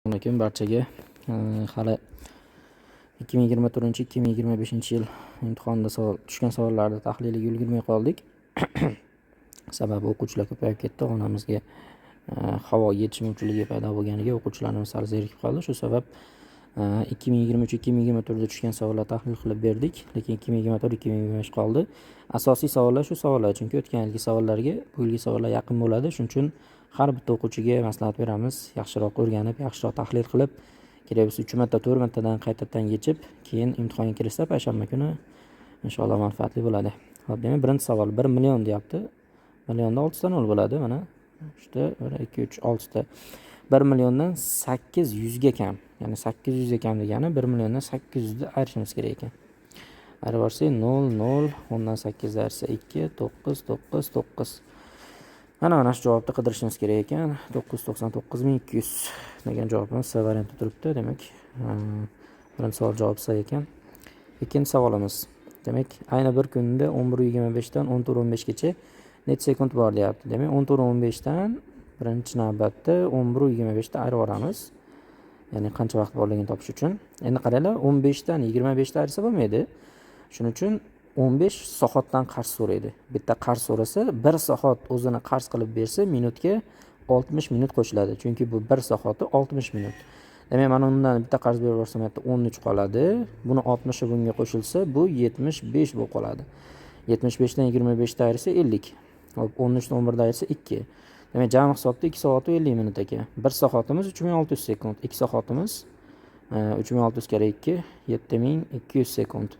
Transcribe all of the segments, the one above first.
Alaykum barchaga. Hali 2024-2025 yil imtihonida savol tushgan savollarni tahliliga ulgurmay qoldik. Sababi o'quvchilar ko'payib ketdi. Xonamizga havo yetishmovchiligi paydo bo'lganiga o'quvchilarimiz sal zerikib qoldi. Shu sabab 2023-2024da tushgan savollar tahlil qilib berdik, lekin 2024-2025 qoldi. Asosiy savollar shu savollar, chunki o'tgan yilgi savollarga bu yilgi savollar yaqin bo'ladi. Shuning uchun har bitta o'quvchiga maslahat beramiz, yaxshiroq o'rganib, yaxshiroq tahlil qilib, kerak bo'lsa uch marta, to'rt martadan qaytadan yechib, keyin imtihonga kirishsa, payshanba kuni inshaalloh manfaatli bo'ladi. Ho'p, demak, birinchi savol 1 million deyapti. Millionda oltita nol bo'ladi. Mana uchta, bir, ikki, uch, oltita. 1 milliondan 800ga kam, ya'ni 800ga kam degani 1 milliondan 800ni ayirishimiz kerak ekan. Ayirib yuborsak, nol, nol, 10dan sakkizni ayirsa ikki, to'qqiz, to'qqiz, to'qqiz. Mana shu javobni qidirishimiz kerak ekan. 999 200 degan javobimiz C variantida turibdi. Demak, birinchi savol javobi C ekan. Ikkinchi savolimiz. Demak, ayni bir kunda 11:25dan 14:15gacha necha sekund bor deyapti. Demak, 14:15dan birinchi navbatda 11:25da ayirib yuboramiz, ya'ni qancha vaqt borligini topish uchun. Endi qaranglar, 15dan 25da ayirsa bo'lmaydi. Shuning uchun 15 soatdan qarz so'raydi. Bitta qarz so'rasa, bir soat o'zini qarz qilib bersa, minutga 60 minut qo'shiladi, chunki bu bir soati 60 minut. Demak, mana undan bitta qarz berib yuborsam, bu yerda 13 qoladi. Buni 60i bunga qo'shilsa, bu 75 bo'lib qoladi. 75dan 25da ayirsa 50. Hop, 13dan 11da ayirsa ikki. Demak, jami hisobda 2 soat 50 minut ekan. Bir soatimiz 3600 sekund, 2 soatimiz 3600 karra ikki, 7200 sekund.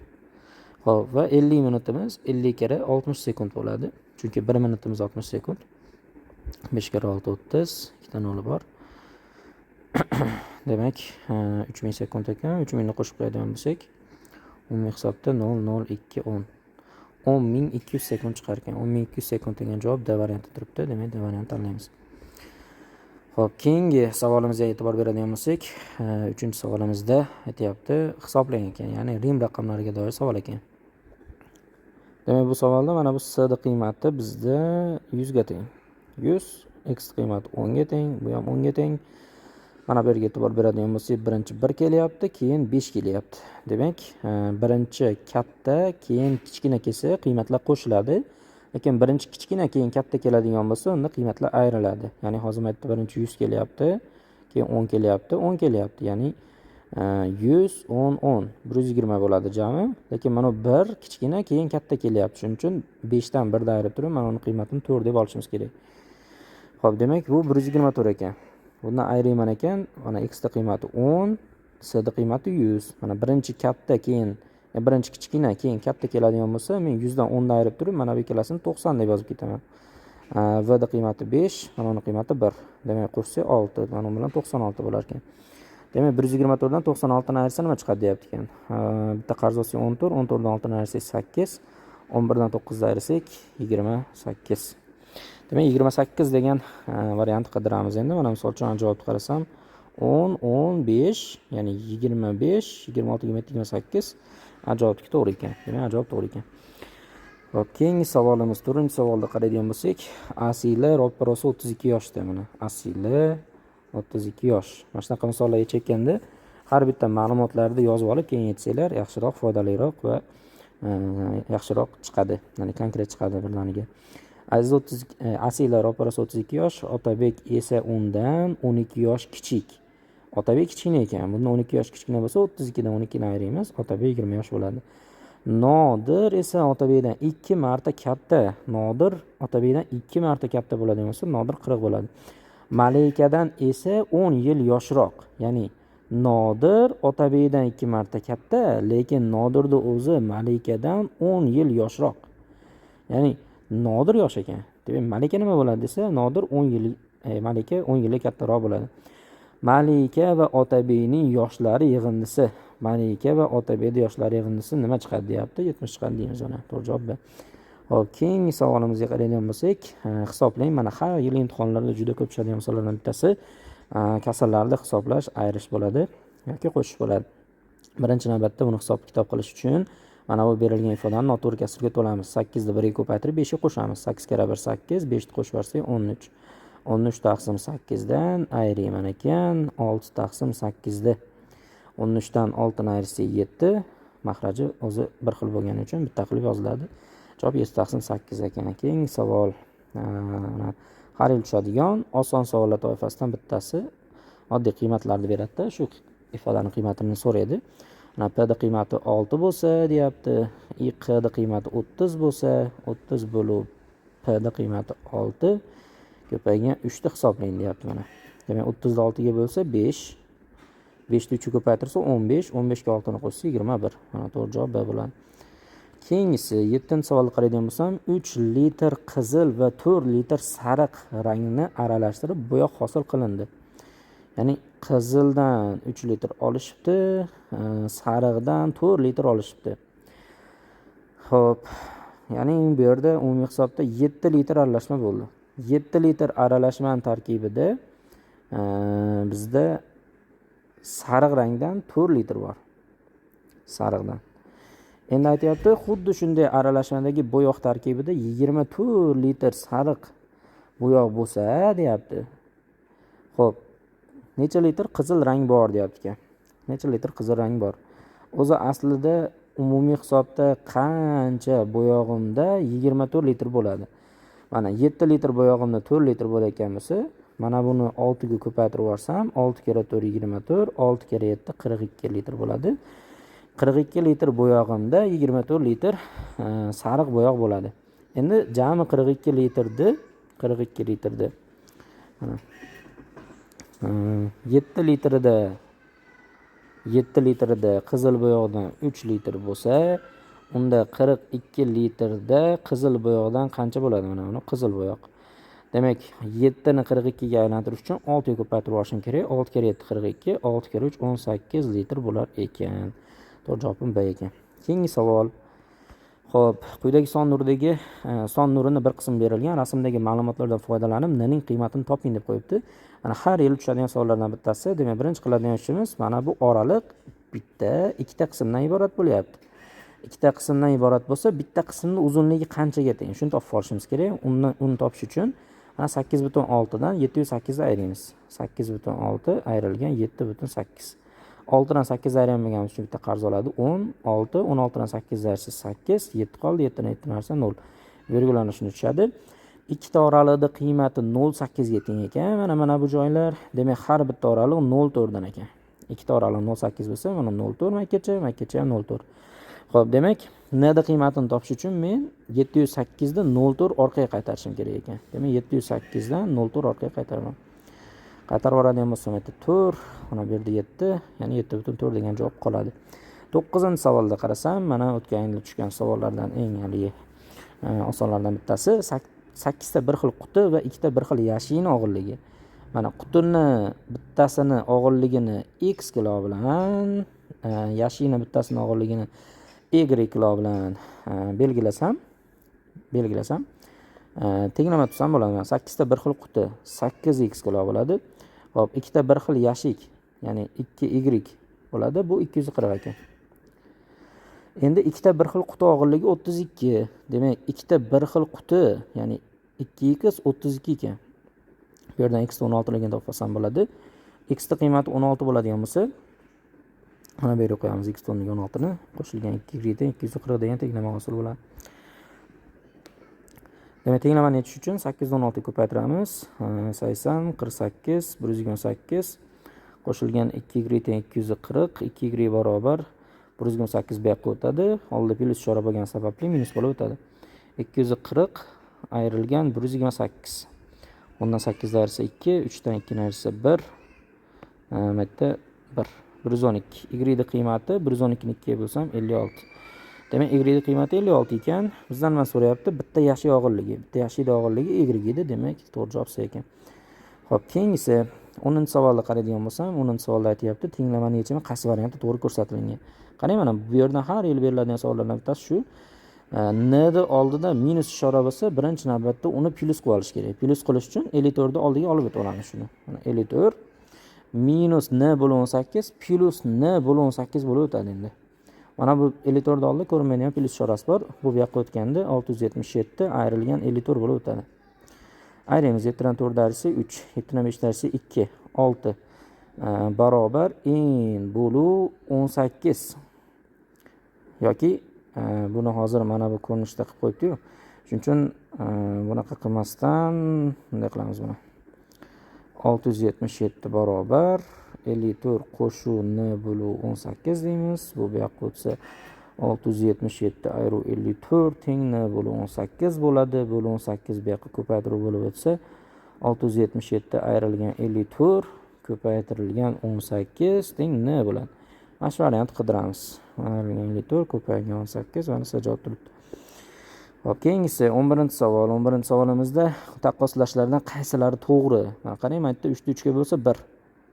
Ho'p, va 50 minutimiz 50 karra 60 sekund bo'ladi, chunki bir minutimiz 60 sekund. Besh karra olti, 30, ikkita noli bor. Demak, 3000 sekund ekan. 3000ni qo'shib qo'yadigan bo'lsak, umumiy hisobda nol, nol, ikki, 10, 10 200 sekund chiqar ekan. 10 200 sekund degan javob D varianti turibdi. Demak, D variantini tanlaymiz. Ho'p, keyingi savolimizga e'tibor beradigan bo'lsak, uchinchi savolimizda aytyapti, hisoblang ekan, ya'ni rim raqamlariga doir savol ekan. Demak, bu savolda mana bu cd qiymati bizda 100ga teng, 100, x qiymati 10ga teng, bu ham 10ga teng. Mana bu yerga e'tibor beradigan bo'lsak, birinchi bir kelyapti, keyin besh kelyapti. Demak, birinchi katta, keyin kichkina kelsa, qiymatlar qo'shiladi, lekin birinchi kichkina, keyin katta keladigan bo'lsa, unda qiymatlar ayriladi. Ya'ni hozir bu yerda birinchi 100 kelyapti, keyin 10 kelyapti, 10 kelyapti, ya'ni 100, 10, 10, 120 bo'ladi jami. Lekin mana bu bir kichkina, keyin katta kelyapti, shuning uchun beshdan birni ayirib turib, mana uni qiymatini to'rt deb olishimiz kerak. Ho'p, demak, bu 124 ekan. Bundan ayirayman ekan. Mana xni qiymati 10, cni qiymati 100. Mana birinchi katta, keyin birinchi kichkina, keyin katta keladigan bo'lsa, men 100dan 10ni ayirib turib, mana bu ikkalasini 90 deb yozib ketaman. Vni qiymati 5, mana uni qiymati 1. Demak, qo'shsak 6, mana u bilan 96 bo'lar ekan. Demak, 124dan 96ni ayirsa nima chiqadi deyapti ekan. Bitta qarz olsak 14, 14dan 6ni ayirsak 8, 11dan 9ni ayirsak 28. Demak, 28 degan variantni qidiramiz endi. Mana, misol uchun, javobni qarasam, 10, 10, 5, ya'ni 25, 26, 27, 28. Javobniki to'g'ri ekan. Demak, javob to'g'ri ekan. Ho'p, keyingi savolimiz, to'rtinchi savolda qaraydigan bo'lsak, Asila roppa rosa 32 yoshda. Mana Asila 32 yosh. Mana shunaqa misollar yechayotganda har bitta ma'lumotlarni yozib olib, keyin yechsanglar, yaxshiroq, foydaliroq va yaxshiroq chiqadi, ya'ni konkret chiqadi birdaniga. Aziz 32, Asila roppa rosa 32 yosh, Otabek esa undan 12 yosh kichik. Otabek kichkina ekan. Bundan 12 yosh kichkina bo'lsa, 32dan 12ni ayiramiz, Otabek 20 yosh bo'ladi. Nodir esa Otabekdan ikki marta katta. Nodir Otabekdan ikki marta katta bo'ladigan bo'lsa, Nodir 40 bo'ladi. Malikadan esa 10 yil yoshroq. Ya'ni Nodir Otabekdan ikki marta katta, lekin Nodirni o'zi Malikadan 10 yil yoshroq, ya'ni Nodir yosh ekan. Demak, Malika nima bo'ladi desa, Nodir 10 yil, Malika 10 yilga kattaroq bo'ladi. Malika va Otabekning yoshlari yig'indisi, Malika va Otabekni yoshlari yig'indisi nima chiqadi deyapti. 70 chiqadi deymiz. Mana to'g'ri javob bu. Ho'p, keyingi savolimizga qaraydigan bo'lsak, hisoblang. Mana har yil imtihonlarda juda ko'p tushadigan misollardan bittasi kasrlarni hisoblash, ayirish bo'ladi yoki qo'shish bo'ladi. Birinchi navbatda buni hisob kitob qilish uchun mana bu berilgan ifodani noto'g'ri kasrga to'lamiz. 8ni birga ko'paytirib, beshga qo'shamiz. 8 karra bir, 8, 5ni qo'shib yuborsak, 13. 13 taqsim 8 dan ayirayman ekan 6 taqsim 8 ni. 13 dan 6 ni ayirsak 7, mahraji o'zi bir xil bo'lgani uchun bitta qilib yoziladi. Javob 7 taqsim 8 ekan. Keyingi savol har yil tushadigan oson savollar toifasidan bittasi. Oddiy qiymatlarni beradida, shu ifodani qiymatini so'raydi. Mana P ni qiymati 6 bo'lsa deyapti, I Q ni qiymati 30 bo'lsa, 30 bo'lib P ni qiymati 6 ko'paygan 3 ni hisoblang deyapti mana. Demak 30 ni 6 ga bo'lsa 5, 5 ni 3 ga ko'paytirsa 15, 15 ga 6 ni qo'shsa 21. Mana to'g'ri javob B bo'ladi. Keyingisi 7-savolni qaraydigan bo'lsam, 3 litr qizil va 4 litr sariq rangni aralashtirib bo'yoq hosil qilindi. Ya'ni qizildan 3 litr olishibdi, sariqdan 4 litr olishibdi. Xo'p, ya'ni bu yerda umumiy hisobda 7 litr aralashma bo'ldi. 7 litr aralashmani tarkibida bizda sariq rangdan 4 litr bor. Sariqdan. Endi aytyapti, xuddi shunday aralashmadagi bo'yoq tarkibida 24 litr sariq bo'yoq bo'lsa, deyapti. Xo'p, necha litr qizil rang bor deyapti ekan. Necha litr qizil rang bor? O'zi aslida umumiy hisobda qancha bo'yog'imda 24 litr bo'ladi. Mana 7 litr bo'yog'imda 4 litr bo'layotgan bo'lsa, mana buni 6 ga ko'paytirib yuborsam, 6 kere 4 24, 6 kere 7 42 litr bo'ladi. 42 litr bo'yog'imda 24 litr sariq bo'yoq bo'ladi. Endi jami 42 litrni 42 litrni mana 7 litrida 7 litrida qizil bo'yoqdan 3 litr bo'lsa, unda 42 litrda qizil bo'yoqdan qancha bo'ladi? Mana buni qizil bo'yoq. Demak, 7 ni 42 ga aylantirish uchun 6 ga ko'paytirib yuborishim kerak. 6 kere 7 42, 6 kere 3 18 litr bo'lar ekan. To'g'ri javobim B ekan. Keyingi savol. Xo'p, quyidagi son nuridagi son nurini bir qismi berilgan. Rasmdagi ma'lumotlardan foydalanib n ning qiymatini toping deb qo'yibdi. Mana har yil tushadigan savollardan bittasi. Demak, birinchi qiladigan ishimiz mana bu oraliq bitta, ikkita qismdan iborat bo'lyapti. Ikkita qismdan iborat bo'lsa, bitta qismning uzunligi qanchaga teng? Shuni topib olishimiz kerak. Uni topish uchun mana 8.6 dan 708 ni ayiramiz. 8.6 ayrilgan 7.8. 6 dan 8 ayirmaganimiz uchun bitta qarz oladi. 10, 6, 16 dan 8 ayirsa 8, 7 qoldi, 7 dan 7 ayirsa 0. Virgulani shuni tushadi. Ikkita oraliqda qiymati 0.8 ga teng ekan. Mana bu joylar, demak har bitta oraliq 0.4 dan ekan. Ikkita oraliq 0.8 bo'lsa, mana 0.4 makkacha, makkacha ham 0.4. Xo'p, demak, n ni qiymatini topish uchun men 708 ni 0.4 orqaga qaytarishim kerak ekan. Demak, 708 dan 0.4 orqaga qaytaraman. Qaytarib yuboradigan bo'lsam, yerda 4, mana bu yerda 7, ya'ni 7.4 degan javob qoladi. 9-savolda qarasam, mana o'tgan yil tushgan savollardan eng haligi osonlardan bittasi. 8 ta bir xil quti va 2 ta bir xil yashikning og'irligi. Mana qutini bittasini og'irligini x kilo bilan, yashikni bittasini og'irligini y kilo bilan belgilasam, tenglama tuzsam bo'ladi. Mana 8 ta bir xil quti 8x kilo bo'ladi. Xo'p, 2 ta bir xil yashik, ya'ni 2y bo'ladi. Bu 240 ekan. Endi 2 ta bir xil quti og'irligi 32. Demak, 2 ta bir xil quti, ya'ni 2x 32 ekan. Bu yerdan x ni 16 ligini topib olsam bo'ladi. X ni qiymati 16 bo'ladigan bo'lsa, mana bu yerga qo'yamiz x o'rniga 16 ni, qo'shilgan 2 y teng 240 degan tenglama hosil bo'ladi. Demak, tenglamani yechish uchun 8 ni 16 ga ko'paytiramiz. 80, 48, 128 qo'shilgan 2 y teng 240, 2 y barobar 128 bu yoqqa o'tadi. Oldida plyus ishora bo'lgani sababli minus bo'lib o'tadi. 240 ayrilgan 128. O'ndan 8 ayirsa 2, 3 dan 2 ayirsa 1. Bu yerda 1. 112. Y ni qiymati 112 ni 2 ga bo'lsam 56. Demak, Y ni qiymati 56 ekan. Bizdan nima so'rayapti? Bitta yashik og'irligi. Bitta yashikning og'irligi Y edi. Demak, to'g'ri javob C ekan. Xo'p, keyingisi 10-savolni qaraydigan bo'lsam, 10-savolda aytyapti, tenglamani yechimi qaysi variantda to'g'ri ko'rsatilgan? Qarang, mana bu yerdan har yil beriladigan savollardan bittasi shu. N ni oldida minus ishora bo'lsa, birinchi navbatda uni plyus qilib olish kerak. Plyus qilish uchun 54 ni oldiga olib o'tib olamiz shuni. Mana 54 minus n bo'lib 18 plyus n bo'lib 18 bo'lib o'tadi endi. Mana bu 54 ni oldida ko'rinmaydigan plyus ishorasi bor. Bu bu yoqqa o'tganda 677 ayrilgan 54 bo'lib o'tadi. Ayiramiz, 7 dan 4 darsi 3, 7 dan 5 darsi 2, 6 barobar n bo'lu 18. Yoki buni hozir mana bu ko'rinishda qilib qo'yibdi-yu. Shuning uchun bunaqa qilmasdan bunday qilamiz buni. 677 barobar 54 qo'shuv n bo'lu 18 deymiz. Bu yoqqa o'tsa 677 ayru 54 teng n bo'lu 18 bo'ladi. Bo'lu 18 bu yoqqa ko'paytiruv bo'lib o'tsa 677 ayrilgan 54 ko'paytirilgan 18 teng n bo'ladi. Mana shu variantni qidiramiz. Ayrilgan 54 ko'paygan 18 mana shu javob turibdi. Hop, keyingisi 11-savol. 11-savolimizda taqqoslashlardan qaysilari to'g'ri? Mana qarang, mana yerda 3 ta 3 ga bo'lsa 1.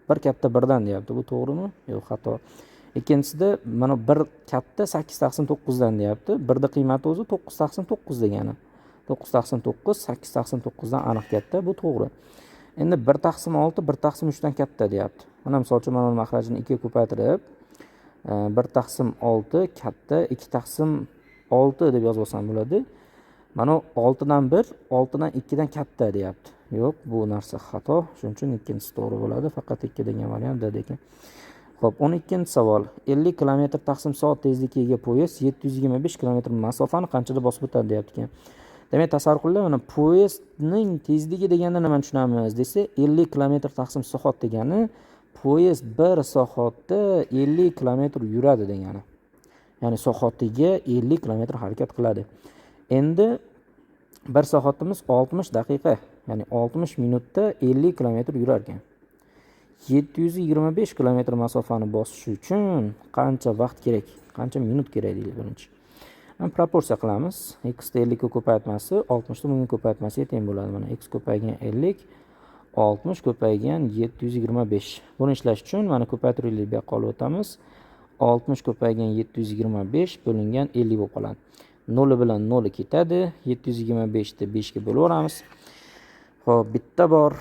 1 katta 1 dan deyapti. Bu to'g'rimi? Yo'q, xato. Ikkinchisida mana 1 katta 8 taqsim 9 dan deyapti. 1 ning qiymati o'zi 9 taqsim 9 degani. 9 taqsim 9 8 taqsim 9 dan aniq katta, bu to'g'ri. Endi 1 taqsim 6 1 taqsim 3 dan katta deyapti. Mana misol uchun mana bu maxrajini 2 ga ko'paytirib 1 taqsim 6 katta 2 taqsim 6 deb yozib olsam bo'ladi. Mana 6 dan 1, 6 dan 2 dan katta deyapti. Yo'q, bu narsa xato. Shuning uchun ikkinchisi to'g'ri bo'ladi. Faqat 2 degan variant D ekan. Xo'p, 12-savol. 50 km taqsim soat tezlikka ega poyezd 725 km masofani qanchada bosib o'tadi deyapti ekan. Demak, tasavvur qilinglar, mana poyezdning tezligi deganda nimani tushunamiz desa, 50 km taqsim soat degani poyezd 1 soatda 50 km yuradi degani. Ya'ni soatiga 50 km harakat qiladi. Endi 1 soatimiz 60 daqiqa, ya'ni 60 minutda 50 km yurar ekan. 725 km masofani bosish uchun qancha vaqt kerak? Qancha minut kerak deydi birinchi. Proporsiya qilamiz. X ni 50 ga ko'paytmasi 60 ni bunga ko'paytmasiga teng bo'ladi. Mana x ko'paygan 50 60 ko'paygan 725. Buni ishlash uchun mana ko'paytiruvli bu yoqqa olib o'tamiz. 60 ko'paygan 725 bo'lingan 50 bo'lib qoladi. 0 bilan 0 ketadi. 725 ni 5 ga bo'lib yuboramiz. Xo'p, bitta bor.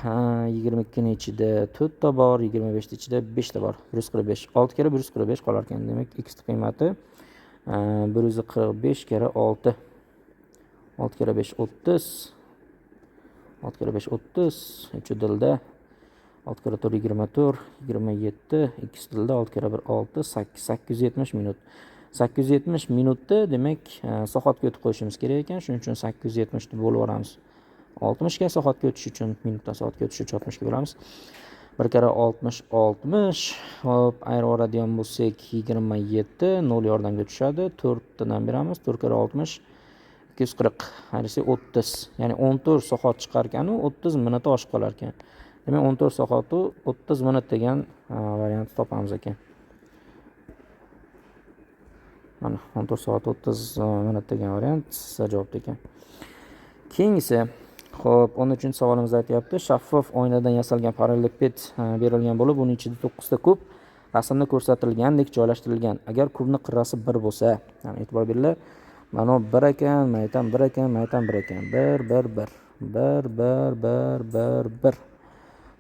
22 ning ichida 4 ta bor, 25 ning ichida 5 ta bor. 145. 6 kara 145 qolar ekan. Demak, x ning qiymati 145 kara 6. 6 kara 5 30. 6 kara 5 30. 3 dilda 6 kara 4 24, 27, 2 dilda 6 kara 1 6, 8, 870 minut. 870 minutda demak soatga o'tib qo'yishimiz kerak ekan. Shuning uchun 870 ni bo'lib yuboramiz. 60 ga soatga o'tish uchun, minutdan soatga o'tish uchun 60 ga bo'lamiz. 1 kara 60 60. Hop, ayirib yuboradigan bo'lsak 27, 0 yordamga tushadi. 4 dan beramiz. 4 kara 60 240. Ayirsak 30. Ya'ni 14 soat chiqar ekan u 30 minut oshib qolar ekan. Demak 14 soat u 30 minut degan variantni topamiz ekan. Mana 14 soat 30 minut degan variant sizga javob ekan. Keyingisi, xo'p, 13-savolimizda aytyapti, shaffof oynadan yasalgan parallelepiped berilgan bo'lib, uning ichida 9 ta kub rasmda ko'rsatilgandek joylashtirilgan. Agar kubni qirrasi 1 bo'lsa, ya'ni e'tibor beringlar, mana bu 1 ekan, mana bu 1 ekan, mana bu 1 ekan. 1 1 1 1 1 1 1 1.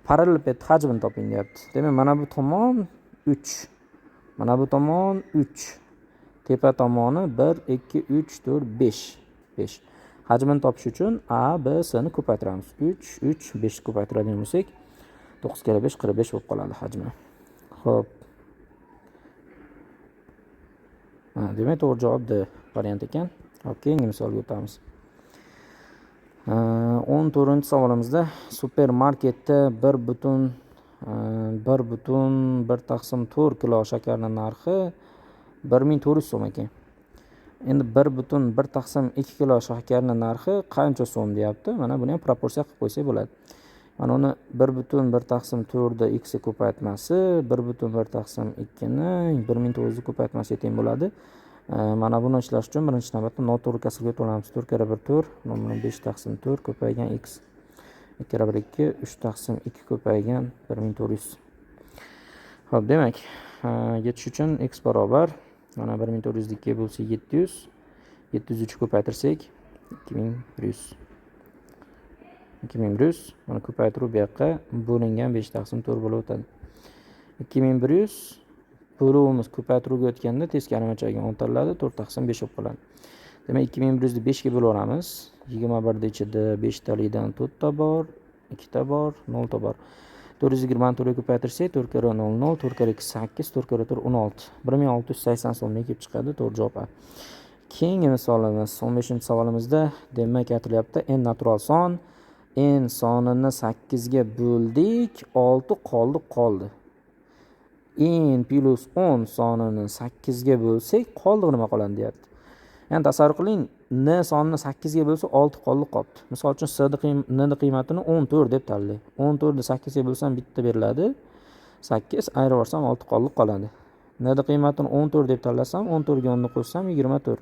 Parallelepiped hajmini toping deyapti. Demak, mana bu tomon 3. Mana bu tomon 3. Tepa tomoni 1 2 3 4 5. 5. Hajmini topish uchun A, B, C ni ko'paytiramiz. 3, 3, 5 ni ko'paytiradigan bo'lsak, 9 kara 5 45 bo'lib qoladi hajmi. Xo'p. Demak, to'g'ri javob D variant ekan. Xo'p, keyingi misolga o'tamiz. 14-savolimizda supermarketda 1,1 taqsim 4 kilo shakarning narxi 1400 so'm ekan. Endi 1,1 taqsim 2 kilo shakarning narxi qancha so'm deyapti. Mana buni ham proporsiya qilib qo'ysak bo'ladi. Mana uni 1,1 taqsim 4 ni x ga ko'paytmasi 1,1 taqsim 2 ni 1400 ga ko'paytmasiga teng bo'ladi. Mana buni ishlash uchun birinchi navbatda noto'g'ri kasrga to'lamiz. 4 kara 1 4, 5 taqsim 4 ko'paygan x. 2 kara 1 2, 3 taqsim 2 ko'paygan 1400. Xo'p, demak, yetish uchun x barobar mana 1400 ga bo'lsa 700, 703 ko'paytirsak 2100. 2100 mana ko'paytiruv bu yoqqa bo'lingan 5 taqsim 4 bo'lib o'tadi. 2100 bo'luvimiz ko'paytiruvga o'tganda teskari machaga o'ntariladi, 4 taqsim 5 bo'lib qoladi. Demak, 2100 ni 5 ga bo'laveramiz. 21 ni ichida 5 talikdan 4 ta bor, 2 ta bor, 0 ta bor. 420 ni 4 ga ko'paytirsak, 4 karra 0 0, 4 karra 2 8, 4 karra 4 16. 1680 so'mga kelib chiqadi. To'g'ri javob A. Keyingi misolimiz 15-savolimizda demak aytilyapti, n natural son, n sonini 8 ga bo'ldik, 6 qoldi qoldi. N plus 10 sonini 8 ga bo'lsak, qoldig'i nima qoladi deyapti. Ya'ni tasavvur qiling, n sonini 8 ga bo'lsa 6 qoldi qolibdi. Misol uchun n ni qiymatini 14 deb tanlang. 14 ni 8 ga bo'lsam bitta beriladi. 8 ayirib yuborsam 6 qoldi qoladi. N ni qiymatini 14 deb tanlasam, 14 ga 10 ni qo'shsam 24.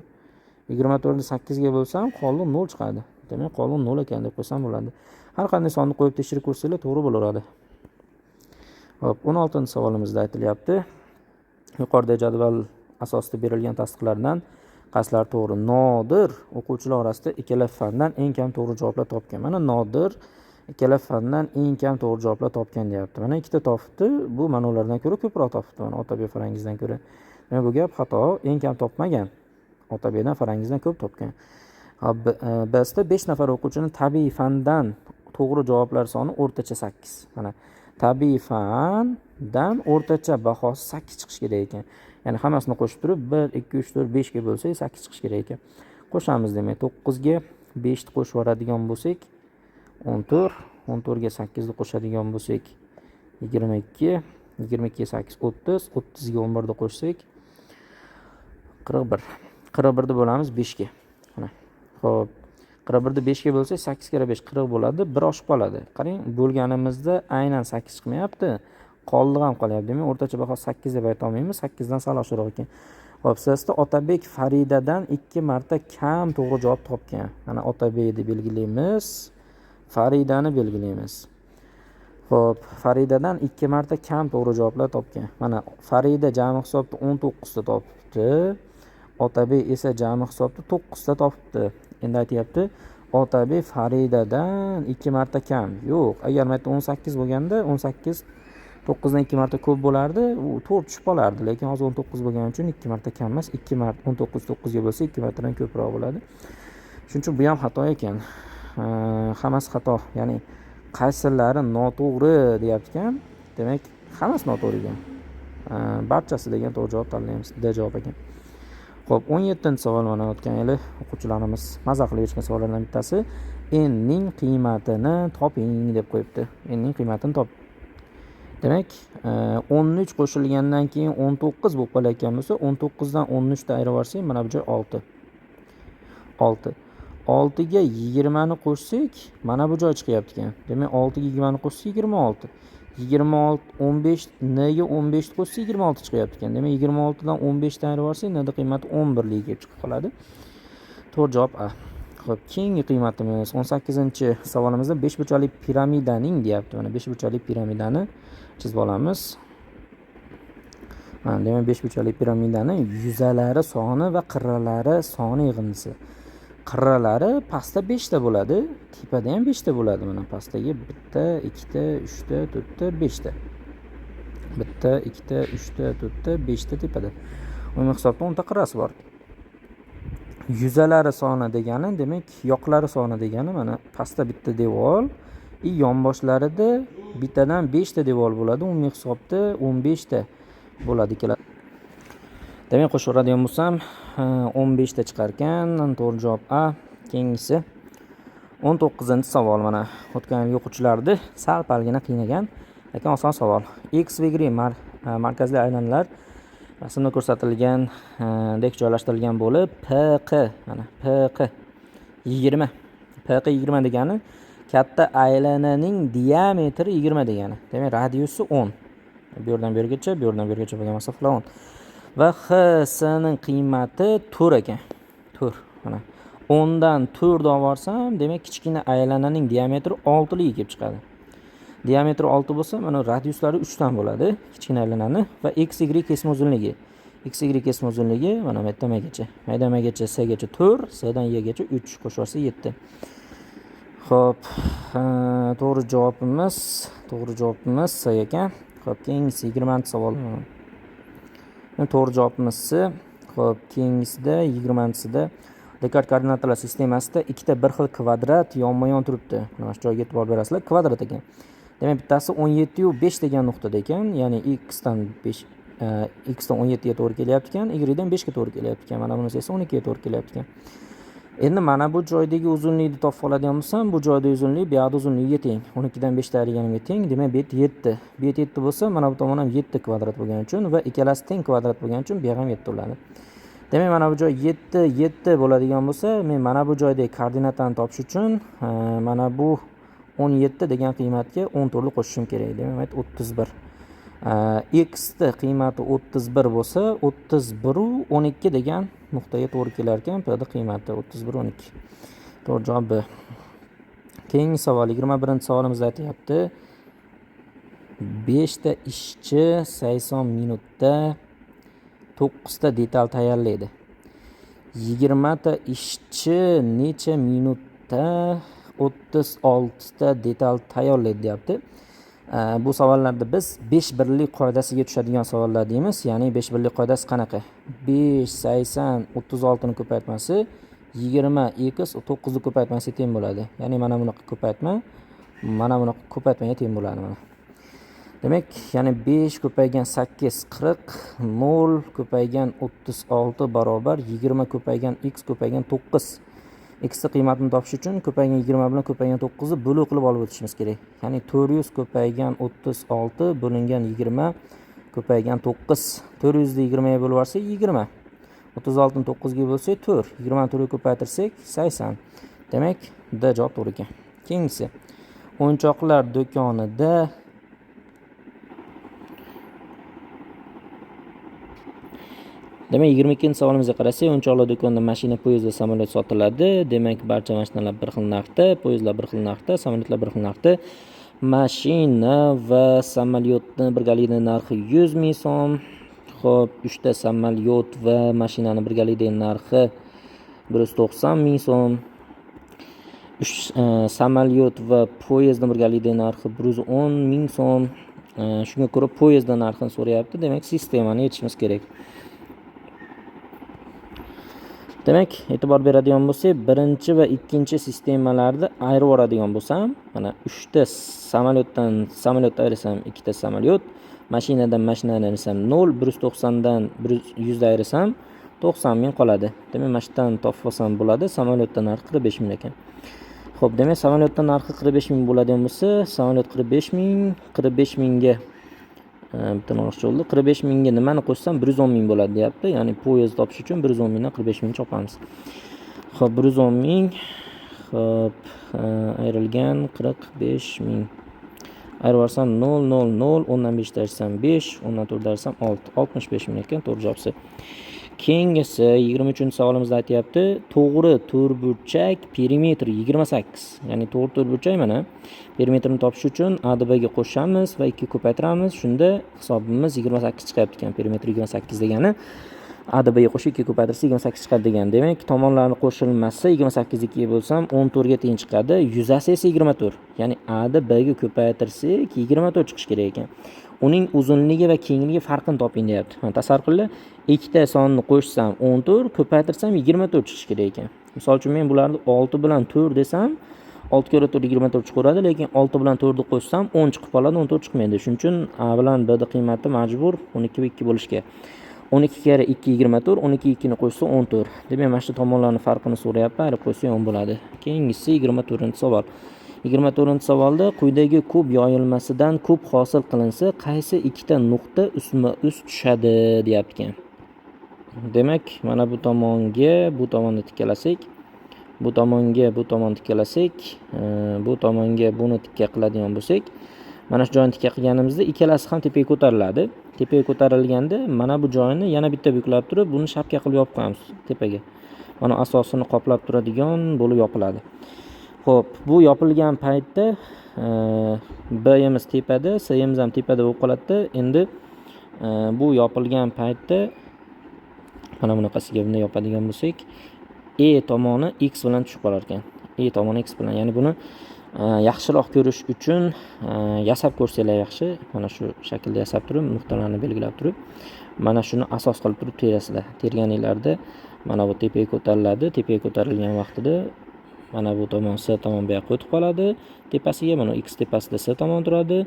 24 ni 8 ga bo'lsam qoldi 0 chiqadi. Demak, qoldi 0 ekan deb qo'ysam bo'ladi. Har qanday sonni qo'yib tekshirib ko'rsanglar to'g'ri bo'laveradi. Xo'p, 16-savolimizda aytilyapti. Yuqoridagi jadval asosida berilgan tasdiqlardan qaysilari to'g'ri? Nodir o'quvchilar orasida ikkala fandan eng kam to'g'ri javoblar topgan. Mana Nodir ikkala fandan eng kam to'g'ri javoblar topgan deyapti. Mana ikkita topibdi. Bu mana ulardan ko'ra ko'proq topibdi. Mana Otabek Farangizdan ko'ra. Demak, bu gap xato. Eng kam topmagan. Otabekdan Farangizdan ko'p topgan. Bsda 5 nafar o'quvchini tabiiy fandan to'g'ri javoblar soni o'rtacha 8. Mana tabiiy fandan o'rtacha bahosi 8 chiqishi kerak ekan. Ya'ni hammasini qo'shib turib 1 2 3 4 5 ga bo'lsak 8 chiqishi kerak ekan. Qo'shamiz demak 9 ga 5 ni qo'shib yuboradigan bo'lsak 14, 14 ga 8 ni qo'shadigan bo'lsak 22, 22 ga 8 30, 30 ga 11 ni qo'shsak 41. 41 ni bo'lamiz 5 ga. Mana. Xo'p, 41 ni 5 ga bo'lsak 8 karra 5 40 bo'ladi, 1 oshib qoladi. Qarang, bo'lganimizda aynan 8 chiqmayapti. Qoldig'i ham qolyapti. Demak, o'rtacha baho 8 deb ayta olmaymiz, 8 dan sal oshiqroq ekan. Xo'p, sizda Otabek Faridadan 2 marta kam to'g'ri javob topgan. Mana Otabekni belgilaymiz, Faridani belgilaymiz. Xo'p, Faridadan 2 marta kam to'g'ri javoblar topgan. Mana Farida jami hisobda 19 ta topibdi. Otabek esa jami hisobda 9 ta topibdi. Endi aytyapti, Otabek Faridadan 2 marta kam. Yo'q, agar mana 18 bo'lganda 18 9 dan 2 marta ko'p bo'lardi, u 4 tushib qolardi. Lekin hozir 19 bo'lgani uchun 2 marta kam emas, 2 marta 19 9 ga bo'lsa 2 martadan ko'proq bo'ladi. Shuning uchun bu ham xato ekan. Hammasi xato. Ya'ni qaysilari noto'g'ri deyapti ekan. Demak, hammasi noto'g'ri ekan. Barchasi degan to'g'ri javob tanlaymiz. D javob ekan. Xo'p, 17-savol mana o'tgan yili o'quvchilarimiz maza qilib yechgan savollardan bittasi. N ning qiymatini toping deb qo'yibdi. N ning qiymatini top. Demak, 13 qo'shilgandan keyin 19 bo'lib qolayotgan bo'lsa, 19 dan 13 ni ayirib yuborsak, mana bu joy 6. 6. 6 ga 20 ni qo'shsak, mana bu joy chiqyapti ekan. Demak, 6 ga 20 ni qo'shsak 26. 26 15 n ga 15 ni qo'shsak 26 chiqyapti ekan. Demak, 26 dan 15 dan ayirib yuborsak, n ning qiymati 11 ligi kelib chiqib qoladi. To'g'ri javob A. Xo'p, keyingi qiymatimiz 18-savolimizda 5 burchakli piramidaning deyapti. Mana 5 burchakli piramidani chizib olamiz. Mana demak 5 burchakli piramidani yuzalari soni va qirralari soni yig'indisi. Qirralari pastda 5 ta bo'ladi, tepada ham 5 ta bo'ladi. Mana pastdagi 1 ta, 2 ta, 3 ta, 4 ta, 5 ta. 1 ta, 2 ta, 3 ta, 4 ta, 5 ta tepada. Umumiy hisobda 10 ta qirrasi bor. Yuzalari soni degani, demak, yoqlari soni degani mana pastda bitta devor, i yonboshlarida bittadan 5 ta devor bo'ladi. Umumiy hisobda 15 ta bo'ladi ikkala. Demak, qo'shaveradigan bo'lsam, 15 ta chiqar ekan. To'g'ri javob A. Keyingisi 19-savol mana o'tgan yilgi o'quvchilarni sal-palgina qiynagan, lekin oson savol. X va Y markazli aylanalar rasmda ko'rsatilgandek joylashtirilgan bo'lib, PQ mana PQ 20. PQ 20 degani katta aylananing diametri 20 degani. Demak, radiusi 10. Bu yerdan bu yergacha, bu yerdan bu yergacha bo'lgan masofalar 10. Va XS ning qiymati 4 ekan. 4 mana 10 dan 4 olib borsam, demak kichkina aylananing diametri 6 ligi kelib chiqadi. Diametri 6 bo'lsa, mana radiuslari 3 dan bo'ladi kichkina aylanani va x y kesma uzunligi. X y kesma uzunligi mana bu yerdan magacha. Maydamagacha S gacha 4, S dan Y gacha 3 qo'shib yuborsa 7. Xo'p, to'g'ri javobimiz C ekan. Xo'p, keyingisi 20-savol. To'g'ri javobimiz C. Xo'p, keyingisida 20-sida Dekart koordinatalar sistemasida ikkita bir xil kvadrat yonma-yon turibdi. Mana shu joyga e'tibor berasizlar, kvadrat ekan. Demak, bittasi 17.5 degan nuqtada ekan, ya'ni x dan 5, x dan 17 ga to'g'ri kelyapti ekan, y dan 5 ga to'g'ri kelyapti ekan. Mana bunisi esa 12 ga to'g'ri kelyapti ekan. Endi mana bu joydagi uzunlikni topib oladigan bo'lsam, bu joyda uzunlik bu yoqda uzunligiga teng. 12 dan 5 ta ayirganimga teng. Demak, bu 7. Bu 7 bo'lsa, mana bu tomon ham 7 kvadrat bo'lgani uchun va ikkalasi teng kvadrat bo'lgani uchun bu ham 7 bo'ladi. Demak, mana bu joy 7 7 bo'ladigan bo'lsa, men mana bu joydagi koordinatani topish uchun mana bu 17 degan qiymatga 14 ni qo'shishim kerak. Demak, 31. X ni qiymati 31 bo'lsa, 31 12 degan nuqtaga to'g'ri kelar ekan. P ni qiymati 31 12. To'g'ri javob B. Keyingi savol 21-savolimizda aytyapti. 5 ta ishchi 80 minutda 9 ta detal tayyorlaydi. 20 ta ishchi necha minutda 36 ta detal tayyorlaydi deyapti. Bu savollarda biz 5 birlik qoidasiga tushadigan savollar deymiz. Ya'ni 5 birlik qoidasi qanaqa? 5 80 36 ni ko'paytmasi 20 x 9 ni ko'paytmasiga teng bo'ladi. Ya'ni mana bunaqa ko'paytma, mana bunaqa ko'paytmaga teng bo'ladi mana. Demak, ya'ni 5 ko'paygan 8 40, 0 ko'paygan 36 barobar 20 ko'paygan x ko'paygan 9. X ni qiymatini topish uchun ko'paygan 20 bilan ko'paygan 9 ni bo'luv qilib olib o'tishimiz kerak. Ya'ni 400 ko'paygan 36 bo'lingan 20 ko'paygan 9. 400 ni 20 ga bo'lib yuborsak 20. 36 ni 9 ga bo'lsak 4. 20 ni 4 ga ko'paytirsak 80. Demak, D javob to'g'ri ekan. Keyingisi. O'yinchoqlar do'konida Demak, 22-savolimizga qarasak, o'yinchoqlar do'konida mashina, poyezd va samolyot sotiladi. Demak, barcha mashinalar bir xil narxda, poyezdlar bir xil narxda, samolyotlar bir xil narxda. Mashina va samolyotni birgalikda narxi 100 ming so'm. Xo'p, 3 ta samolyot va mashinani birgalikdagi narxi 190 ming so'm. 3 samolyot va poyezdni birgalikdagi narxi 110 ming so'm. Shunga ko'ra poyezdning narxini so'rayapti. Demak, sistemani yechishimiz kerak. Demak, e'tibor beradigan bo'lsak, birinchi va ikkinchi sistemalarni ayirib yuboradigan bo'lsam, mana 3 ta samolyotdan samolyot ayirsam 2 ta samolyot, mashinadan mashinani ayirsam 0, 190 dan 100 ayirsam 90 ming qoladi. Demak, mana shu yerdan topib olsam bo'ladi. Samolyotdan narxi 45 ming ekan. Xo'p, demak, samolyotdan narxi 45 ming bo'ladigan bo'lsa, samolyot 45 ming, 45 mingga bitta nol bo'ldi. 45 mingga nimani qo'shsam 110 ming bo'ladi deyapti. Ya'ni poyezd topish uchun 110 mingdan 45 ming chopamiz. Xo'p, 110 ming, xo'p, ayrilgan 45 ming. Ayirib yuborsam 0 0 0, 10 dan 5 ayirsam 5, 10 dan 4 ayirsam 6, 65 ming ekan to'g'ri javobsi. Keyingisi 23-savolimizda aytyapti, to'g'ri to'rtburchak perimetri 28. Ya'ni to'g'ri to'rtburchak mana perimetrini topish uchun A D B ga qo'shamiz va 2 ko'paytiramiz. Shunda hisobimiz 28 chiqyapti ekan. Perimetr 28 degani A D B ga qo'shib 2 ko'paytirsa 28 chiqadi degan. Demak, tomonlarni qo'shilmasi 28 2 bo'lsam 14 ga teng chiqadi. Yuzasi esa 24. Ya'ni A D B ga ko'paytirsak 24 chiqishi kerak ekan. Uning uzunligi va kengligi farqini toping deyapti. Mana tasavvur qilinglar, ikkita sonni qo'shsam 14, ko'paytirsam 24 chiqishi kerak ekan. Misol uchun men bularni 6 bilan 4 desam, 6 karra 4 24 chiqaveradi, lekin 6 bilan 4 ni qo'shsam 10 chiqib qoladi, 14 chiqmaydi. Shuning uchun A bilan B ning qiymati majbur 12 va 2 bo'lishi kerak. 12 karra 2 24, 12 2 ni qo'shsa 14. Demak, mana shu tomonlarning farqini so'rayapti, ayirib qo'ysa 10 bo'ladi. Keyingisi 24-savol. 24-savolda quyidagi kub yoyilmasidan kub hosil qilinsa, qaysi ikkita nuqta ustma-ust tushadi deyapti ekan. Demak, mana bu tomonga bu tomonni tikkalasak, bu tomonga bu tomonni tikkalasak, bu tomonga buni tikka qiladigan bo'lsak, mana shu joyni tikka qilganimizda ikkalasi ham tepaga ko'tariladi. Tepaga ko'tarilganda mana bu joyini yana bitta buklab turib, buni shapka qilib yopib qo'yamiz tepaga. Mana asosini qoplab turadigan bo'lib yopiladi. Xo'p, bu yopilgan paytda B'imiz tepada, C'imiz ham tepada bo'lib qoladi. Endi bu yopilgan paytda mana bunaqasiga bunday yopadigan bo'lsak, E tomoni X bilan tushib qolar ekan. E tomoni X bilan, ya'ni buni yaxshiroq ko'rish uchun yasab ko'rsanglar yaxshi. Mana shu shaklda yasab turib, nuqtalarni belgilab turib, mana shuni asos qilib turib terasizlar. Terganinglarda Mana bu tepaga ko'tariladi. Tepaga ko'tarilgan vaqtida mana bu tomon S tomon bu yoqqa o'tib qoladi. Tepasiga mana X tepasida S tomon turadi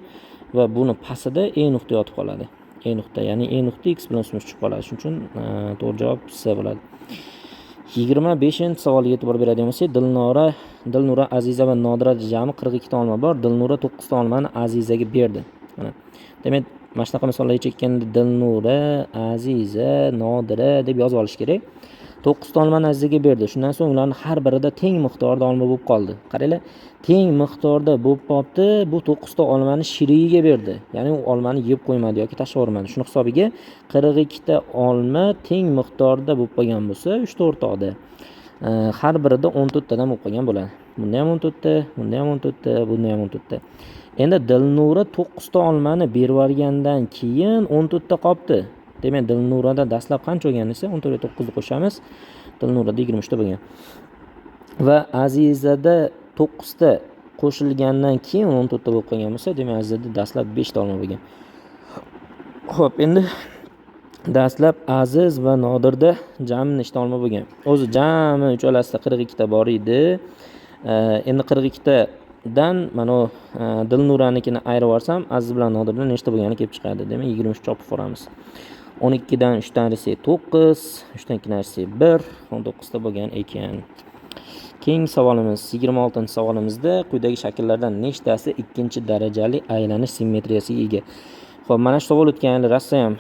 va buni pastida E nuqta yotib qoladi. E nuqta, ya'ni E nuqta X bilan ustma ust tushib qoladi. Shuning uchun to'g'ri javob S bo'ladi. 25-savolga e'tibor beradigan bo'lsak, Dilnura, Aziza va Nodira jami 42 ta olma bor. Dilnura 9 ta olmani Azizaga berdi. Mana. Demak, mana shunaqa misollarga chekkanda Dilnura, Aziza, Nodira deb yozib olish kerak. 9 ta olmani Azizaga berdi. Shundan so'ng ularning har birida teng miqdorda olma bo'lib qoldi. Qaranglar, teng miqdorda bo'lib qolibdi. Bu 9 ta olmani sherigiga berdi. Ya'ni u olmani yeb qo'ymadi yoki tashlab yubormadi. Shuni hisobiga 42 ta olma teng miqdorda bo'lib qolgan bo'lsa, 3 ta o'rtoqda har birida 14 tadan bo'lib qolgan bo'ladi. Bunda ham 14 ta, bunda ham 14 ta, bunda ham 14 ta. Endi Dilnura 9 ta olmani berib yuborgandan keyin 14 ta qolibdi. Demak, Dilnurada dastlab qancha bo'lgan desa, 14 ga 9 ni qo'shamiz. Dilnurada 23 ta bo'lgan. Va Azizada 9 ta qo'shilgandan keyin 14 ta bo'lib qolgan bo'lsa, demak, Azizada dastlab 5 ta olma bo'lgan. Xo'p, endi dastlab Aziz va Nodirda jami nechta olma bo'lgan? O'zi jami uchalasida 42 ta bor edi. Endi 42 tadan mana Dilnuranikini ayirib yuborsam, Aziz bilan Nodirda nechta bo'lgani kelib chiqadi. Demak, 23 chopib yuboramiz. 12 dan 3 dan ayirsak 9, 3 dan 2 dan ayirsak 1, 19 ta bo'lgan ekan. Keyingi savolimiz 26-savolimizda quyidagi shakllardan nechtasi ikkinchi darajali aylanish simmetriyasiga ega? Xo'p, mana shu savol o'tgan yili rosa ham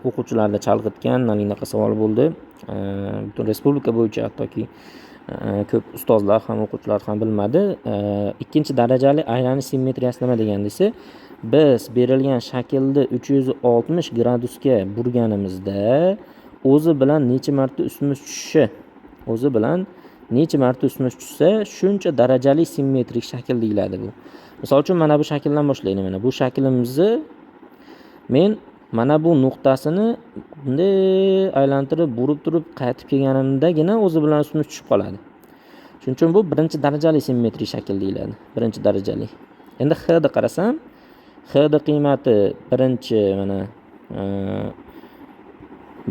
o'quvchilarni chalg'itgan mana bunaqa savol bo'ldi. Butun respublika bo'yicha hattoki ko'p ustozlar ham, o'quvchilar ham bilmadi. Ikkinchi darajali aylanish simmetriyasi nima degan desa, biz berilgan shaklni 360 gradusga burganimizda o'zi bilan necha marta ustma-ust tushishi, o'zi bilan necha marta ustma-ust tushsa, shuncha darajali simmetrik shakl deyiladi bu. Misol uchun mana bu shakldan boshlaylik. Mana bu shaklimizni men mana bu nuqtasini bunday aylantirib, burib turib qaytib kelganimdagina o'zi bilan ustma-ust tushib qoladi. Shuning uchun bu birinchi darajali simmetrik shakl deyiladi. Birinchi darajali. Endi X ni qarasam, X ni qiymati birinchi mana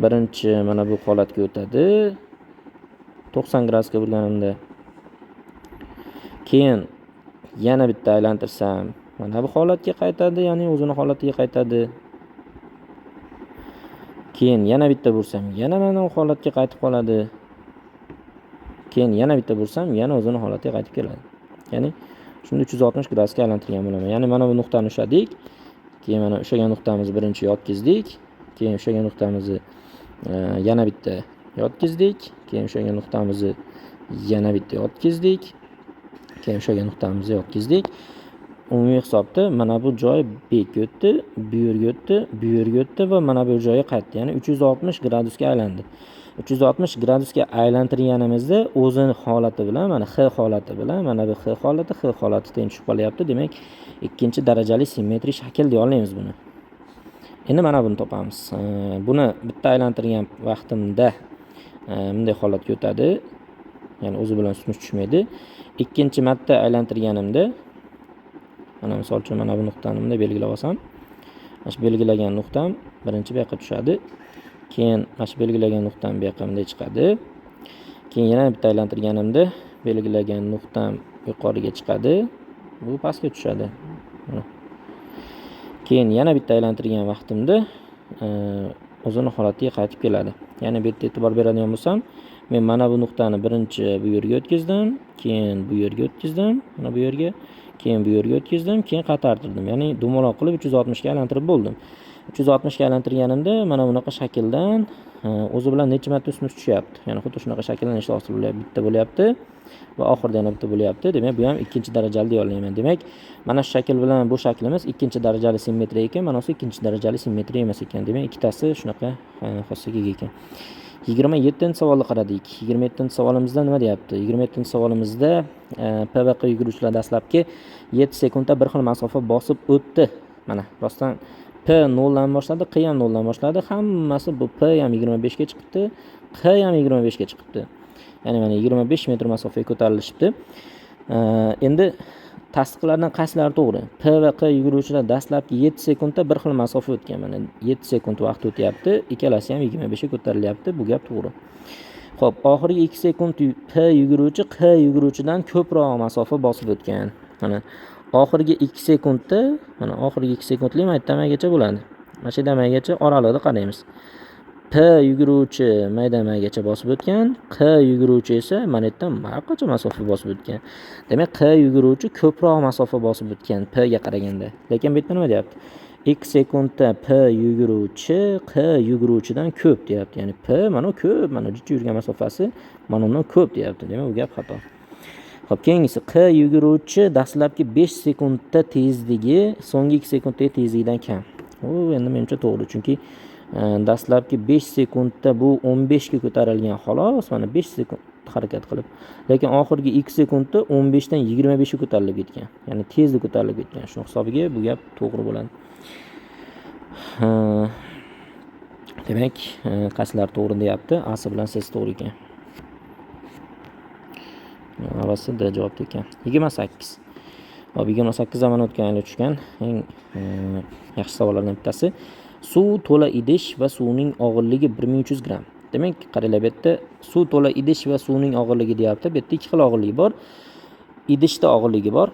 birinchi mana bu holatga o'tadi. 90 gradusga burganimda. Keyin yana bitta aylantirsam, mana bu holatga qaytadi, ya'ni o'zini holatiga qaytadi. Keyin yana bitta bursam, yana mana bu holatga qaytib qoladi. Keyin yana bitta bursam, yana o'zini holatiga qaytib keladi. Ya'ni shunda 360 gradusga aylantirgan bo'laman. Ya'ni mana bu nuqtani ushladik. Keyin mana ushlagan nuqtamizni birinchi yotqizdik. Keyin ushlagan nuqtamizni yana bitta yotqizdik. Keyin ushlagan nuqtamizni yana bitta yotqizdik. Keyin ushlagan nuqtamizni yotqizdik. Umumiy hisobda mana bu joy bu yerga o'tdi, bu yerga o'tdi, bu yerga o'tdi va mana bu joyga qaytdi. Ya'ni 360 gradusga aylandi. 360 gradusga aylantirganimizda o'zini holati bilan, mana X holati bilan, mana bu X holati, X holati teng tushib qolyapti. Demak, ikkinchi darajali simmetrik shakl deya olamiz buni. Endi mana buni topamiz. Buni bitta aylantirgan vaqtimda bunday holatga o'tadi. Ya'ni o'zi bilan ustma-ust tushmaydi. Ikkinchi marta aylantirganimda mana misol uchun mana bu nuqtani bunday belgilab olsam, mana shu belgilagan nuqtam birinchi bu yoqqa tushadi. Keyin mana shu belgilagan nuqtam bu yoqqa bunday chiqadi. Keyin yana bitta aylantirganimda belgilagan nuqtam yuqoriga chiqadi. Bu pastga tushadi. Mana. Keyin yana bitta aylantirgan vaqtimda o'zini holatiga qaytib keladi. Ya'ni bu yerda e'tibor beradigan bo'lsam, men mana bu nuqtani birinchi bu yerga o'tkazdim, keyin bu yerga o'tkazdim, mana bu yerga, keyin bu yerga o'tkazdim, keyin qaytartirdim. Ya'ni dumaloq qilib 360 ga aylantirib bo'ldim. 360 ga aylantirganimda mana bunaqa shakldan o'zi bilan necha marta ustma-ust tushyapti. Ya'ni xuddi shunaqa shakldan nechta hosil bo'lyapti? Bitta bo'lyapti va oxirida yana bitta bo'lyapti. Demak, bu ham ikkinchi darajali deya olaman. Demak, mana shu shakl bilan bu shaklimiz ikkinchi darajali simmetriya ekan, mana bu ikkinchi darajali simmetriya emas ekan. Demak, ikkitasi shunaqa xossaga ega ekan. 27-savolni qaradik. 27-savolimizda nima deyapti? 27-savolimizda P va Q yuguruvchilar dastlabki 7 sekundda bir xil masofa bosib o'tdi. Mana rostdan P 0 dan boshladi, Q ham 0 dan boshladi. Hammasi bu P ham 25 ga chiqibdi, Q ham 25 ga chiqibdi. Ya'ni mana 25 metr masofaga ko'tarilishibdi. Endi tasdiqlardan qaysilari to'g'ri? P va Q yuguruvchilar dastlabki 7 sekundda bir xil masofa o'tgan. Mana 7 sekund vaqt o'tyapti. Ikkalasi ham 25 ga ko'tarilyapti. Bu gap to'g'ri. Xo'p, oxirgi 2 sekund P yuguruvchi Q yuguruvchidan ko'proq masofa bosib o'tgan. Mana oxirgi 2 sekundda, mana oxirgi 2 sekundlik maydan-maygacha bo'ladi. Mana shu maygacha oralig'ini qaraymiz. P yuguruvchi maydan-maygacha bosib o'tgan, Q yuguruvchi esa mana yerdan mana masofa bosib o'tgan. Demak, Q yuguruvchi ko'proq masofa bosib o'tgan P ga qaraganda. Lekin bu yerda nima deyapti? 2 sekundda P yuguruvchi Q yuguruvchidan ko'p deyapti. Ya'ni P mana ko'p, mana jicha yurgan masofasi mana undan ko'p deyapti. Demak, bu gap xato. Xo'p, keyingisi Q yuguruvchi dastlabki 5 sekundda tezligi so'nggi 2 sekunddagi tezligidan kam. U endi menimcha to'g'ri, chunki dastlabki 5 sekundda bu 15 ga ko'tarilgan xolos, mana 5 sekund harakat qilib. Lekin oxirgi 2 sekundda 15 dan 25 ga ko'tarilib ketgan. Ya'ni tezda ko'tarilib ketgan. Shuning hisobiga bu gap to'g'ri bo'ladi. Demak, qaysilar to'g'ri deyapti? A bilan C to'g'ri ekan. A va C D javobda ekan. 28. Hop, 28 zaman o'tgan yil tushgan eng yaxshi savollardan bittasi. Suv to'la idish va suvning og'irligi 1300 gramm. Demak, qaranglar, bu yerda suv to'la idish va suvning og'irligi deyapti. Bu yerda ikki xil og'irligi bor. Idishda og'irligi bor.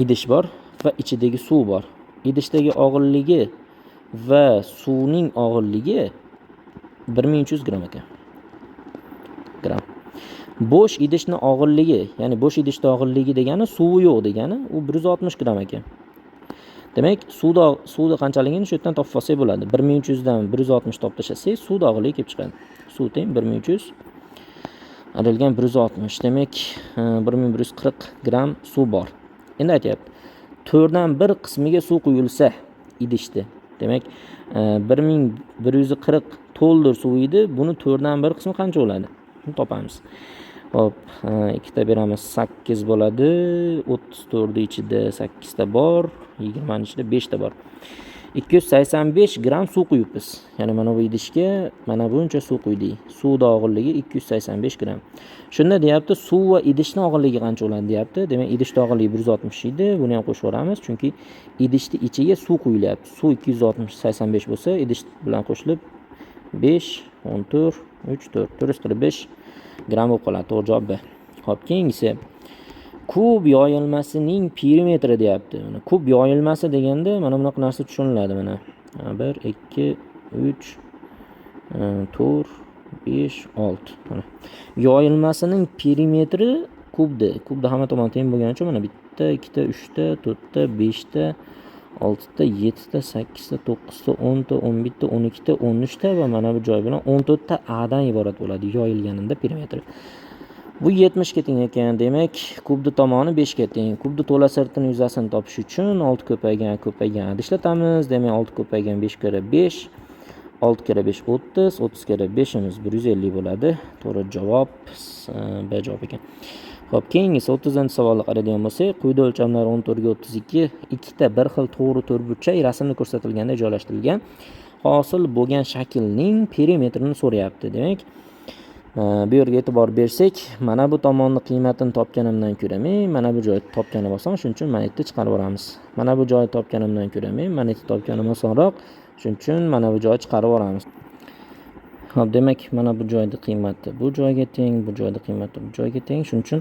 Idish bor va ichidagi suv bor. Idishdagi og'irligi va suvning og'irligi 1300 gramm ekan. Gramm. Bo'sh idishning og'irligi, ya'ni bo'sh idishda og'irligi degani suvi yo'q degani, u 160 gramm ekan. Demak, suvda qanchaligini shu yerdan topib olsak bo'ladi. 1300 dan 160 topib tashlasak, suvda og'irligi kelib chiqadi. Suv teng 1300 ayrilgan 160. Demak, 1140 gramm suv bor. Endi aytyapti, 4dan 1 qismiga suv quyilsa idishda. Demak, 1140 to'ldir suv edi. Buni 4dan 1 qismi qancha bo'ladi? Buni topamiz. Xo'p, ikkita beramiz, 8 bo'ladi. 34 ichida 8 ta bor, 20 ichida 5 ta bor. 285 gramm suv quyibmiz. Ya'ni mana bu idishga mana buncha suv quydik. Suvning og'irligi 285 gramm. Shunda deyapti, suv va idishning og'irligi qancha bo'ladi deyapti. Demak, idishning og'irligi 160 edi. Buni ham qo'shib yuboramiz, chunki idishning ichiga suv quyilyapti. Suv 285 bo'lsa, idish bilan qo'shilib 5, 14, 3, 4, 445 gramm bo'lib qoladi. To'g'ri javob B. Xo'p, keyingisi kub yoyilmasining perimetri deyapti. Mana kub yoyilmasi deganda mana bunaqa narsa tushuniladi mana. 1, 2, 3, 4, 5, 6. Mana yoyilmasining perimetri kubda. Kubda hamma tomoni teng bo'lgani uchun mana bitta, ikkita, uchta, to'rtta, beshta, oltita, yettita, sakkizta, to'qqizta, o'nta, 11ta, 12ta, 13ta va mana bu joy bilan 14ta A dan iborat bo'ladi yoyilganida perimetri. Bu 70 ga teng ekan. Demak, kubni tomoni 5 ga teng. Kubni to'la sirtini yuzasini topish uchun 6 ko'paygan ko'paygan A ishlatamiz. Demak, 6 ko'paygan 5 karra 5, 6 karra 5 30, 30 karra 5imiz 150 bo'ladi. To'g'ri javob B javob ekan. Xo'p, keyingisi 30-savolni qaraydigan bo'lsak, quyida o'lchamlar 14 ga 32 ikkita bir xil to'g'ri to'rtburchak rasmda ko'rsatilganda joylashtirilgan. Hosil bo'lgan shaklning perimetrini so'rayapti. Demak, bu yerga e'tibor bersak, mana bu tomonni qiymatini topganimdan ko'ra men mana bu joyni topganim oson, shuning uchun mana yerda chiqarib yuboramiz. Mana bu joyni topganimdan ko'ra men mana yerda topganim osonroq, shuning uchun mana bu joyni chiqarib yuboramiz. Xo'p, demak, mana bu joyda qiymati bu joyga teng, bu joyda qiymati bu joyga teng. Shuning uchun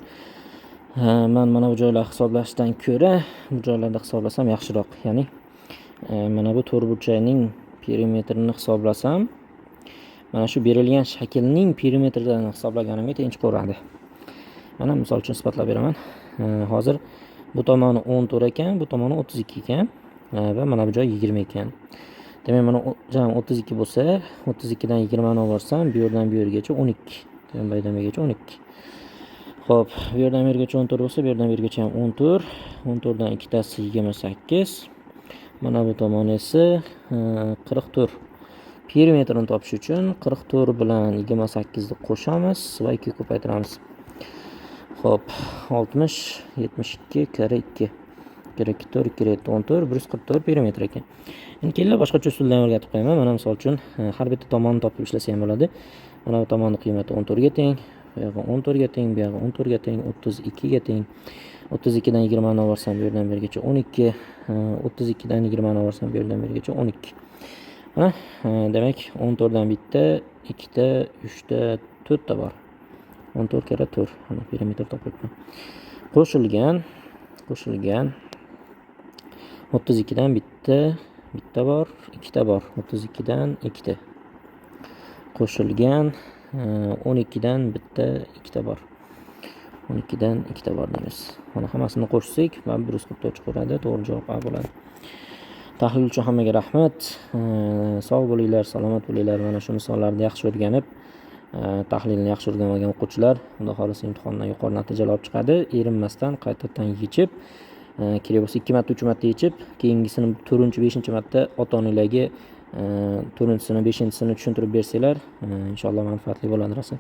man mana bu joylarni hisoblashdan ko'ra bu joylarda hisoblasam yaxshiroq. Ya'ni mana bu to'rtburchakning perimetrini hisoblasam, mana shu berilgan shaklning perimetrini hisoblaganimga teng chiqaveradi. Mana misol uchun isbotlab beraman. Hozir bu tomoni 14 ekan, bu tomoni 32 ekan va mana bu joy 20 ekan. Demak, mana jam 32 bo'lsa, 32 dan 20 ni olsam, bu yerdan bu yergacha 12. Demak, bu yerdan bu yergacha 12. Xo'p, bu yerdan bu yergacha 14 bo'lsa, bu yerdan bu yergacha ham 14. 14 dan ikkitasi 28. Mana bu tomoni esa 44. Perimetrini topish uchun 44 bilan 28 ni qo'shamiz va 2 ko'paytiramiz. Xo'p, 60, 72 karra 2. Karra 2 4, 2 7 14, 144 perimetr ekan. Endi kelinglar, boshqacha usuldan o'rgatib qo'yaman. Mana misol uchun har bitta tomonni topib ishlasa ham bo'ladi. Mana bu tomonni qiymati 14 ga teng, bu yog'i 14 ga teng, bu yog'i 14 ga teng, 32 ga teng. 32 dan 20 ni olsam, bu yerdan bu yergacha 12, 32 dan 20 ni olsam, bu yerdan bu yergacha 12. Mana, demak, 14 dan bitta, ikkita, uchta, to'rtta bor. 14 karra 4. Mana, perimetr topibman. Qo'shilgan 32 dan bitta, bitta bor, ikkita bor. 32 dan ikkita. Qo'shilgan 12 dan bitta, ikkita bor. 12 dan ikkita bor deymiz. Mana, hammasini qo'shsak, mana, 144 chiqaveradi. To'g'ri javob A bo'ladi. Tahlil uchun hammaga rahmat. Sog' bo'linglar, salomat bo'linglar. Mana shu misollarni yaxshi o'rganib, tahlilni yaxshi o'rganib olgan o'quvchilar, Xudo xohlasa, imtihondan yuqori natijalar olib chiqadi. Erinmasdan qaytadan yechib, kerak bo'lsa ikki marta, uch marta yechib, keyingisini to'rtinchi, beshinchi marta ota onalarga to'rtinchisini, beshinchisini tushuntirib bersanglar, inshaalloh manfaatli bo'ladi rosa.